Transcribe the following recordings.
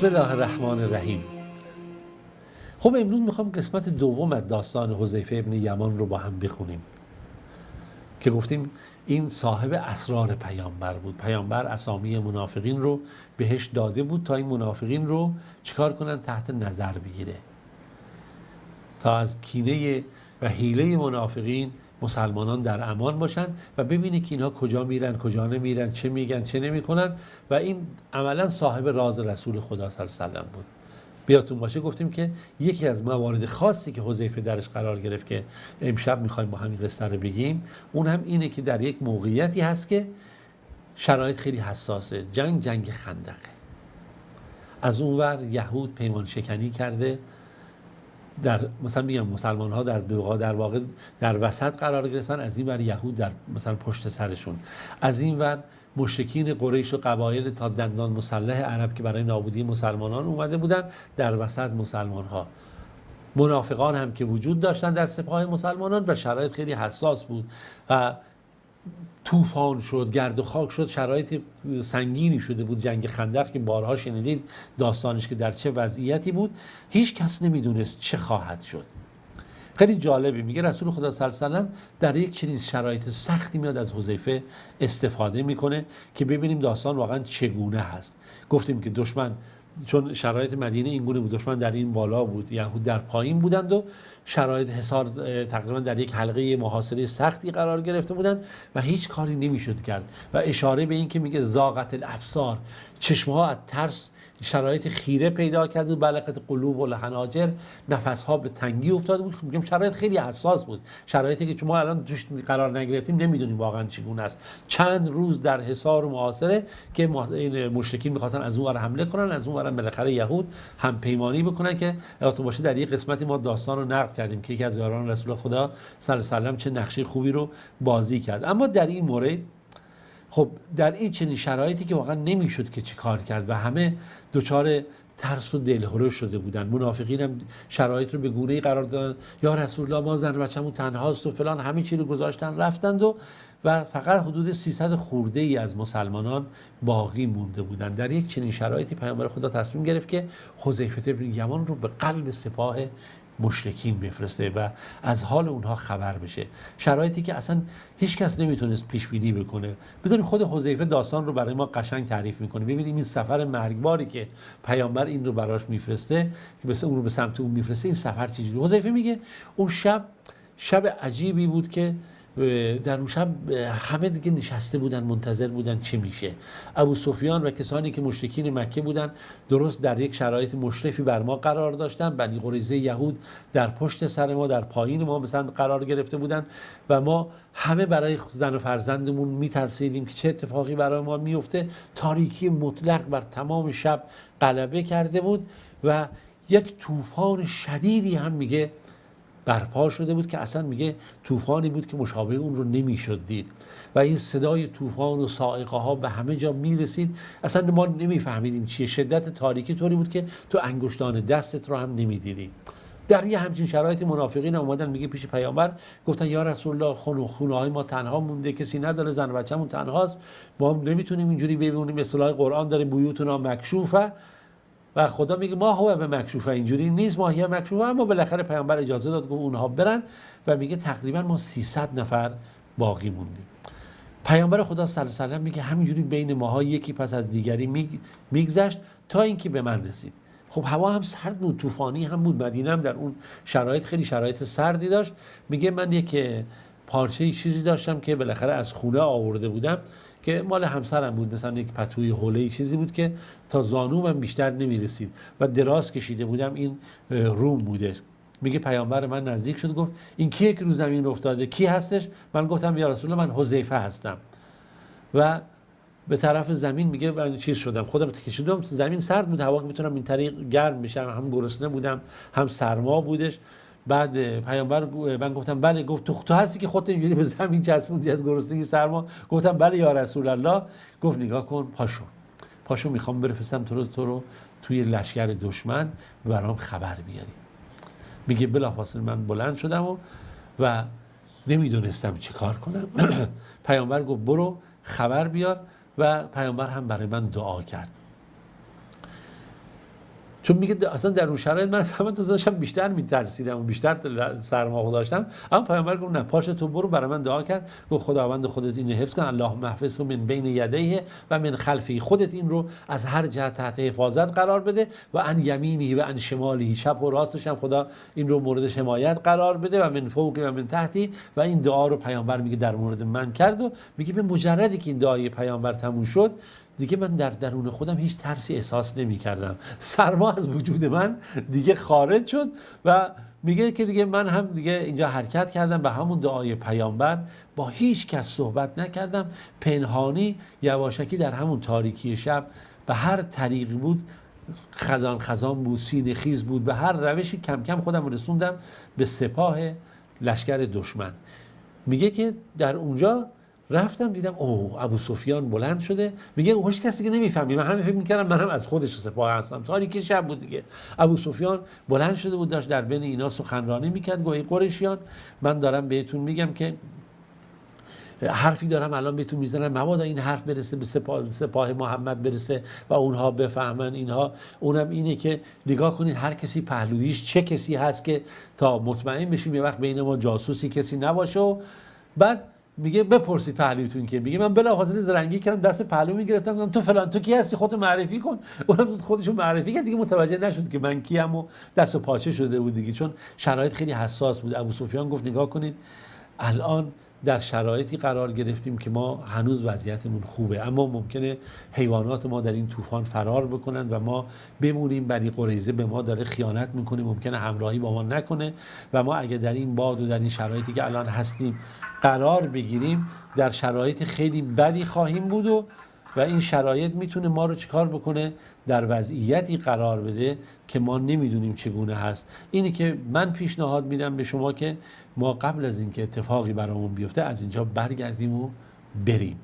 بسم الله الرحمن الرحیم. خب امروز میخوام قسمت دوم از داستان حذیفه ابن یمان رو با هم بخونیم که گفتیم این صاحب اسرار پیامبر بود. پیامبر اسامی منافقین رو بهش داده بود تا این منافقین رو چیکار کنن؟ تحت نظر بگیره، تا از کینه و حیله منافقین مسلمانان در امان باشن و ببینه که اینها کجا میرن، کجا نمیرن، چه میگن، چه نمیکنن. و این عملا صاحب راز رسول خدا صلی الله علیه و سلم بود. بیاتون باشه گفتیم که یکی از موارد خاصی که حذیفه درش قرار گرفت که امشب میخوایم با همین قصه رو بگیم، اون هم اینه که در یک موقعیتی هست که شرایط خیلی حساسه. جنگ، جنگ خندقه. از اونور یهود پیمان شکنی کرده، در مثلا میگم مسلمان ها در واقع در وسط قرار گرفتن، از این ور یهود در مثلا پشت سرشون، از این ور مشرکین قریش و قبایل تا دندان مسلح عرب که برای نابودی مسلمانان اومده بودن، در وسط مسلمان ها، منافقان هم که وجود داشتن در سپاه مسلمانان و شرایط خیلی حساس بود و طوفان شد، گرد و خاک شد، شرایط سنگینی شده بود. جنگ خندق که بارها شنیدید داستانش که در چه وضعیتی بود، هیچ کس نمیدونست چه خواهد شد. خیلی جالبه، میگه رسول خدا صلی الله علیه و سلم در یک چنین شرایط سختی میاد از حذیفه استفاده میکنه که ببینیم داستان واقعا چگونه هست. گفتیم که دشمن، چون شرایط مدینه این گونه بود، دشمن در این بالا بود، یهود در پایین بودند و شرایط حصار تقریبا در یک حلقه محاصره سختی قرار گرفته بودند و هیچ کاری نمیشد کرد. و اشاره به این که میگه زاغت الابصار، چشمها از ترس شرایط خیره پیدا کرد و بلغت قلوب الحناجر، نفسها به تنگی افتاده بود. میگم شرایط خیلی حساس بود، شرایطی که ما الان توش قرار نگرفتیم نمیدونیم واقعا چگونه است. چند روز در حصار و محاصره که این مشرکین میخواستن از اون ور حمله کنن، از اون ور بالاخره یهود هم پیمانی بکنن که یادتون باشه در یک قسمتی ما داستان رو نقل کردیم که یکی از یاران رسول خدا صلی الله علیه و سلم چه نقشه خوبی رو بازی کرد. اما در این مورد خب در این چنین شرایطی که واقعا نمیشد که چی کار کرد و همه دچار ترس و دلهره شده بودن، منافقین هم شرایط رو به گونه‌ای قرار دادن، یا رسول الله ما زن بچه‌مون تنهاست و فلان، همه چی رو گذاشتن رفتند و فقط حدود 300 خورده ای از مسلمانان باقی مونده بودن. در یک چنین شرایطی پیامبر خدا تصمیم گرفت که حذیفه بن یمان رو به قلب سپاه مشرکین بفرسته و از حال اونها خبر بشه، شرایطی که اصلا هیچ کس نمیتونست پیش بینی بکنه. بدونیم خود حذیفه داستان رو برای ما قشنگ تعریف میکنه. ببینیم این سفر مرگباری که پیامبر این رو براش میفرسته، که مثلا اون رو به سمت اون میفرسته، این سفر چجوری؟ حذیفه میگه اون شب، شب عجیبی بود که در اون شب همه دیگه نشسته بودن، منتظر بودن چه میشه. ابو سفیان و کسانی که مشرکین مکه بودن درست در یک شرایط مشرفی بر ما قرار داشتن، بنی قریظه یهود در پشت سر ما، در پایین ما مثلا قرار گرفته بودن و ما همه برای زن و فرزندمون میترسیدیم که چه اتفاقی برای ما میفته. تاریکی مطلق بر تمام شب غلبه کرده بود و یک طوفان شدیدی هم میگه برپا شده بود که اصلا میگه طوفانی بود که مشابه اون رو نمیشد دید و این صدای طوفان و صاعقه ها به همه جا میرسید، اصلا ما نمیفهمیدیم چیه. شدت تاریکی طوری بود که تو انگشتان دستت رو هم نمیدیدی. در یه همچین شرایط منافقین اومدن میگه پیش پیامبر، گفتن یا رسول الله خونه های ما تنها مونده، کسی نداره، زن بچه‌مون تنهاست، ما نمیتونیم اینجوری ببینیم. اصطلاح قرآن داره بیوتنا مکشوفه و خدا میگه ما هو به مکشوفه، اینجوری نیست، ما هی مکشوفه. اما بالاخره پیامبر اجازه داد، گفت اونها برن و میگه تقریبا ما 300 نفر باقی موندیم. پیامبر خدا صلی الله علیه و سلم میگه همینجوری بین ماها یکی پس از دیگری میگذشت تا اینکه به من رسید. خب هوا هم سرد بود، طوفانی هم بود، مدینه هم در اون شرایط خیلی شرایط سردی داشت. میگه من یک پارچه چیزی داشتم که بالاخره از خونه آورده بودم که مال همسرم بود، مثلا یک پتوی حوله چیزی بود که تا زانوم بیشتر نمیرسید و دراز کشیده بودم، این روم بودش. میگه پیامبر من نزدیک شد، گفت این کیه که رو زمین افتاده، کی هستش؟ من گفتم یا رسول الله من حذیفه هستم. و به طرف زمین میگه من چیز شدم، خودم کشیدم زمین، سرد بود، هوا میتونم این طریق گرم بشم، هم گرسنه بودم هم سرما بودش. بعد پیامبر من گفتم بله. گفت تو هستی که خودت اینجوری به زمین چسبوندی از گرسنگی سرما؟ گفتم بله یا رسول الله. گفت نگاه کن، پاشو میخوام بفرستم تو رو توی لشکر دشمن، برام خبر بیاری. میگه بلافاصله من بلند شدم و نمیدونستم چی کار کنم. پیامبر گفت برو خبر بیار و پیامبر هم برای من دعا کرد. چون میگه اصلا در اون شرایط من از همه تو داشتم بیشتر میترسیدم و بیشتر سرما داشتم. اما پیامبر گفت نه، پاش تو برو، برای من دعا کرد، گفت خداوند خودت اینو حفظ کن، اللهم احفظه من بین یدیه و من خلفه، خودت این رو از هر جهت تحت حفاظت قرار بده، و عن یمینه و عن شماله، چپ و راستش هم خدا این رو مورد حمایت قرار بده، و من فوقی و من تحتی. و این دعا رو پیامبر میگه در مورد من کرد و میگه به مجردی که این دعای پیامبر تموم شد دیگه من در درون خودم هیچ ترسی احساس نمی کردم، سرما از وجود من دیگه خارج شد. و میگه که دیگه من هم دیگه اینجا حرکت کردم به همون دعای پیامبر، با هیچ کس صحبت نکردم، پنهانی یواشکی در همون تاریکی شب به هر طریقی بود، خزان خزان بود، سینه خیز بود، به هر روشی کم کم خودم رسوندم به سپاه لشکر دشمن. میگه که در اونجا رفتم دیدم اوه ابو سفیان بلند شده. میگه هیچ کسی دیگه نمیفهمی، من همه فکر میکردم منم از خودش سپاه هستم، تاریکی شب بود دیگه. ابو سفیان بلند شده بود، داشت در بین اینا سخنرانی میکرد، گفت ای قریشیان من دارم بهتون میگم که حرفی دارم الان بهتون میزنم، مبادا این حرف برسه به سپاه محمد برسه و اونها بفهمن اینها. اونم اینه که نگاه کنید هر کسی پهلویش چه کسی هست که تا مطمئن بشیم یه وقت بین ما جاسوسی کسی نباشه. و بعد میگه بپرسید پهلویتون که، میگه من بلافاصله زرنگی کردم دست پهلو میگرفتم، گفتم تو فلان تو کی هستی، خودت معرفی کن. اونم خودشو معرفی کرد دیگه، متوجه نشد که من کیم و دست و پاچه شده بود دیگه، چون شرایط خیلی حساس بود. ابو سفیان گفت نگاه کنید الان در شرایطی قرار گرفتیم که ما هنوز وضعیتمون خوبه، اما ممکنه حیوانات ما در این طوفان فرار بکنند و ما بمونیم، بنی قریظه به ما داره خیانت میکنه، ممکنه همراهی با ما نکنه و ما اگه در این باد و در این شرایطی که الان هستیم قرار بگیریم در شرایط خیلی بدی خواهیم بود و این شرایط میتونه ما رو چیکار بکنه، در وضعیتی قرار بده که ما نمیدونیم چگونه هست. اینی که من پیشنهاد میدم به شما که ما قبل از اینکه اتفاقی برامون بیفته از اینجا برگردیم و بریم.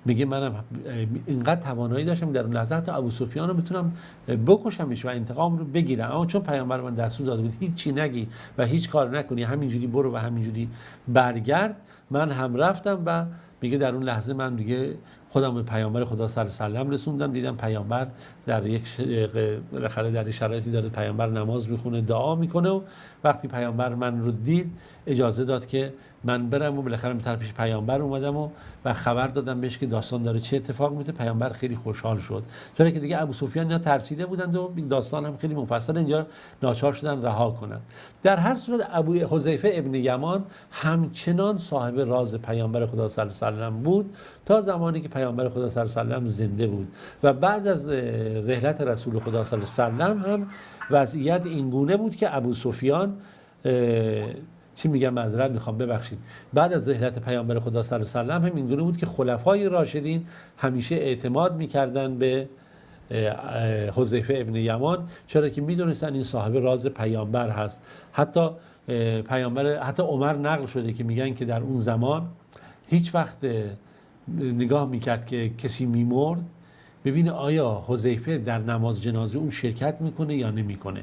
میگه منم اینقدر توانایی داشتم در اون لحظه حتی ابو سفیان رو بتونم بکشمش و انتقام رو بگیرم، اما چون پیامبر من دستور داده بود هیچی نگی و هیچ کار نکنی، همینجوری برو و همینجوری برگرد، من هم رفتم. و میگه در اون لحظه من دیگه خودم به پیامبر خدا صلی الله علیه و سلم رسوندم، دیدم پیامبر در یک بالاخره در شرایطی داره پیامبر نماز میخونه، دعا میکنه، و وقتی پیامبر من رو دید اجازه داد که من برم و بالاخره به طرف پیش پیامبر اومدم و خبر دادم بهش که داستان داره چه اتفاق میفته. پیامبر خیلی خوشحال شد، چون که دیگه ابو سفیان اینا ترسیده بودند و داستان هم خیلی مفصل، اینجا ناچار شدن رها کنن. در هر صورت ابو حذیفه ابن یمان همچنان صاحب راز پیامبر خدا صلی الله علیه و سلم بود تا زمانی که پیامبر خدا صلی الله علیه و سلم زنده بود. و بعد از رحلت رسول خدا صلی الله علیه و سلم هم وضعیت اینگونه بود که ابو سفیان چی میگم، معذرت میخوام ببخشید، بعد از رحلت پیامبر خدا صلی الله علیه و سلم هم اینگونه بود که خلفای راشدین همیشه اعتماد میکردن به حذیفه ابن یمان، چرا که میدونستن این صاحب راز پیامبر هست. حتی پیامبر، حتی عمر نقل شده که میگن که در اون زمان هیچ وقت نگاه میکرد که کسی میمرد ببینه آیا حذیفه در نماز جنازه اون شرکت میکنه یا نمیکنه.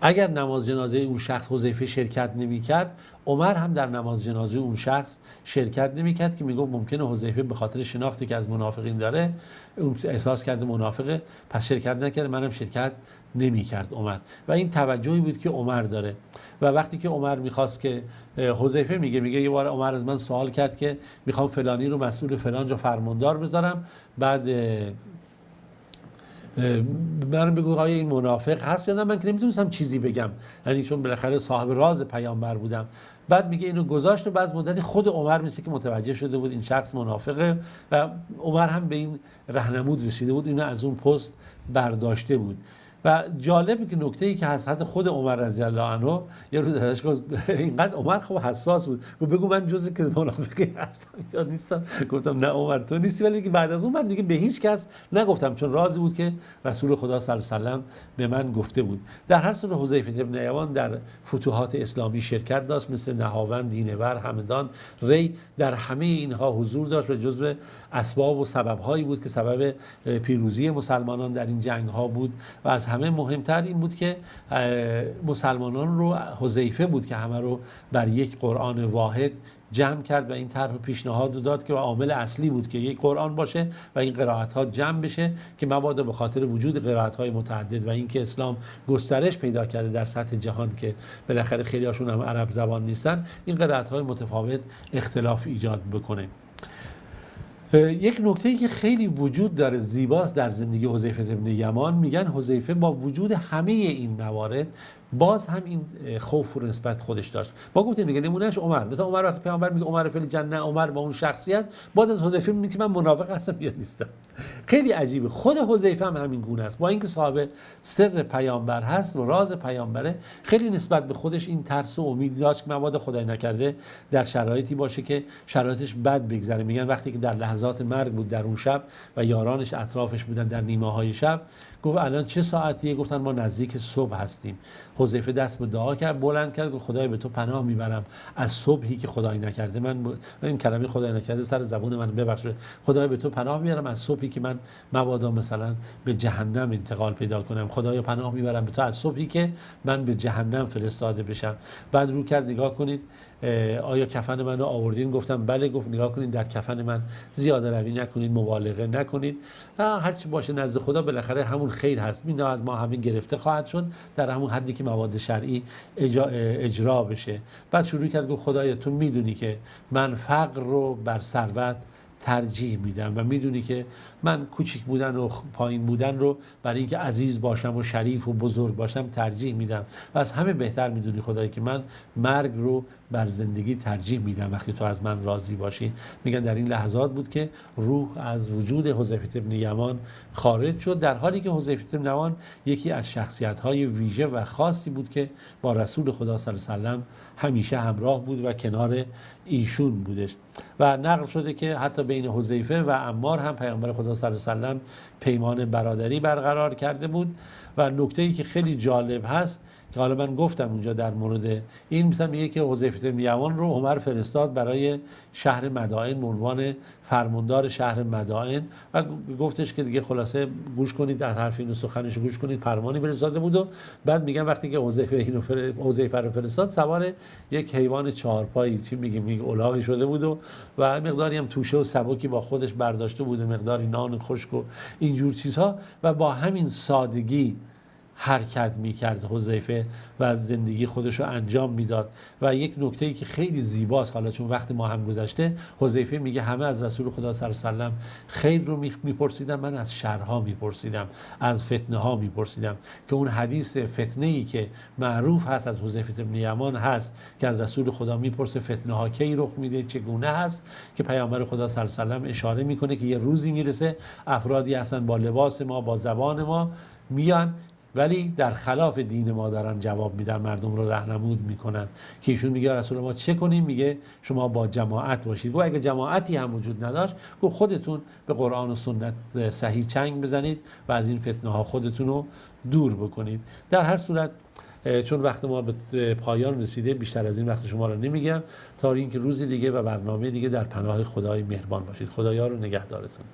اگر نماز جنازه اون شخص حذیفه شرکت نمیکرد، عمر هم در نماز جنازه اون شخص شرکت نمیکرد که میگفت ممکنه حذیفه به خاطر شناختی که از منافقین داره اون احساس کرده منافقه، پس شرکت نکرد، منم شرکت نمیکرد عمر. و این توجهی بود که عمر داره. و وقتی که عمر میخواست که حذیفه میگه یه بار عمر از من سوال کرد که میخوام فلانی رو مسئول فلان جا فرماندار بذارم، بعد من بگو آیا این منافق هست یا نه، من که نمیتونستم چیزی بگم، یعنی چون بالاخره صاحب راز پیامبر بودم. بعد میگه اینو گذاشت و بعد مدتی خود عمر میسه که متوجه شده بود این شخص منافقه و عمر هم به این رهنمود رسیده بود، اینو از اون پست برداشته بود. و جالبه که نکته‌ای که هست، حتی خود عمر رضی الله عنه یه روز ازش گفت، اینقدر عمر خب حساس بود، گفت بگو من جزء که منافقی هستم یا نیستم. گفتم نه عمر تو نیستی، ولی بعد از اون من دیگه به هیچ کس نگفتم، چون رازی بود که رسول خدا صلی الله علیه و سلم به من گفته بود. در هر صورت حذیفه بن یمان در فتوحات اسلامی شرکت داشت، مثل نهاوند، دینور، همدان، ری، در همه اینها حضور داشت و جزء اسباب و سبب‌هایی بود که سبب پیروزی مسلمانان در این جنگ‌ها بود و از همه مهمتر این بود که مسلمانان رو حذیفه بود که همه رو بر یک قرآن واحد جمع کرد و این طرح پیشنهاد رو داد که عامل اصلی بود که یک قرآن باشه و این قرائت ها جمع بشه، که مبادا به خاطر وجود قرائت های متعدد و اینکه اسلام گسترش پیدا کرده در سطح جهان که بالاخره خیلی هاشون هم عرب زبان نیستن، این قرائت های متفاوت اختلاف ایجاد بکنه. یک نکته‌ای که خیلی وجود داره زیباست در زندگی حذیفه بن یمان، میگن حذیفه با وجود همه این موارد باز هم این خوف رو نسبت خودش داشت. ما گفتیم دیگه نمونهش عمر، مثلا عمر وقتی پیامبر میگه عمر فی الجنه، عمر با اون شخصیت، باز از حذیفه میگه که من منافق هستم یا نیستم. خیلی عجیبه، خود حذیفه هم همین گونه است، با اینکه صاحب سر پیامبر هست و راز پیامبره، خیلی نسبت به خودش این ترس و امید داشت که مبادا خدای نکرده در شرایطی باشه که شرایطش بد بگذره. میگن وقتی که در لحظات مرگ بود در اون شب و یارانش اطرافش بودن در نیمه های شب، گفت الان چه ساعتیه؟ گفتن ما نزدیک صبح هستیم. حذیفه دست به دعا کرد، بلند کرد، گفت خدای به تو پناه میبرم از صبحی که خدای نکرده، من این کلمه خدای نکرده سر زبون من ببخشید، خدای به تو پناه میبرم از صبحی که من مبادا مثلا به جهنم انتقال پیدا کنم، خدایا پناه میبرم به تو از صبحی که من به جهنم فرستاده بشم. بعد رو کرد نگاه کنید آیا کفن منو آوردین؟ گفتم بله. گفت نگاه کنید در کفن من زیاده روی نکنید، مبالغه نکنید، هر چی باشه نزد خدا بالاخره همون خیر هست، اینا از ما همین گرفته خواهد شد در همون حدی که مواد شرعی اجرا بشه. بعد شروع کرد گفت خدایا تو میدونی که من فقر رو بر ثروت ترجیح میدم و میدونی که من کوچیک بودن و پایین بودن رو برای اینکه عزیز باشم و شریف و بزرگ باشم ترجیح میدم و از همه بهتر میدونی خدایی که من مرگ رو بر زندگی ترجیح میدم وقتی تو از من راضی باشی. میگن در این لحظات بود که روح از وجود حذیفه بن یمان خارج شد، در حالی که حذیفه بن یمان یکی از شخصیت‌های ویژه و خاصی بود که با رسول خدا صلی الله علیه و سلم همیشه همراه بود و کنار ایشون بودش. و نقل شده که حتی بین حذیفه و عمار هم پیامبر خدا صلی الله علیه و سلم پیمان برادری برقرار کرده بود. و نکته‌ای که خیلی جالب هست که حالا من گفتم اونجا در مورد این، مثلا میگه که حذیفه بن یمان رو عمر فرستاد برای شهر مدائن به عنوان فرماندار شهر مدائن و گفتش که دیگه خلاصه گوش کنید در حرف اینو سخنش گوش کنید، پرمانی فرستاده بود. و بعد میگن وقتی که حذیفه رو فرستاد سوار یک حیوان چهارپایی چی میگه میگه الاغی شده بود و مقداری هم توشه و سبکی با خودش برداشته بود و مقداری نان خشک و اینجور چیزها، و با همین سادگی حرکت میکرد حذیفه و زندگی خودش رو انجام میداد. و یک نکته‌ای که خیلی زیباست، حالا چون وقت ما هم گذشته، حذیفه میگه همه از رسول خدا صلی الله علیه و سلم خیر رو میپرسیدم، من از شرها میپرسیدم، از فتنه ها میپرسیدم، که اون حدیث فتنه‌ای که معروف هست از حذیفه بن یمان هست که از رسول خدا میپرسه فتنه ها کی رخ میده، چگونه هست، که پیامبر خدا صلی الله علیه و سلم اشاره میکنه که یه روزی میرسه افرادی هستن با لباس ما، با زبان ما میان، ولی در خلاف دین ما دارن جواب میدن، مردم رو رهنمود میکنن. که ایشون میگه رسول ما چه کنیم؟ میگه شما با جماعت باشید. گفت اگه جماعتی هم وجود نداشت، گفت خودتون به قرآن و سنت صحیح چنگ بزنید و از این فتنه ها خودتون رو دور بکنید. در هر صورت چون وقت ما به پایان رسیده، بیشتر از این وقت شما رو نمیگم، تا اینکه روز دیگه و برنامه دیگه در پناه خدای مهربان باشید. خدایا رو نگهدارتون.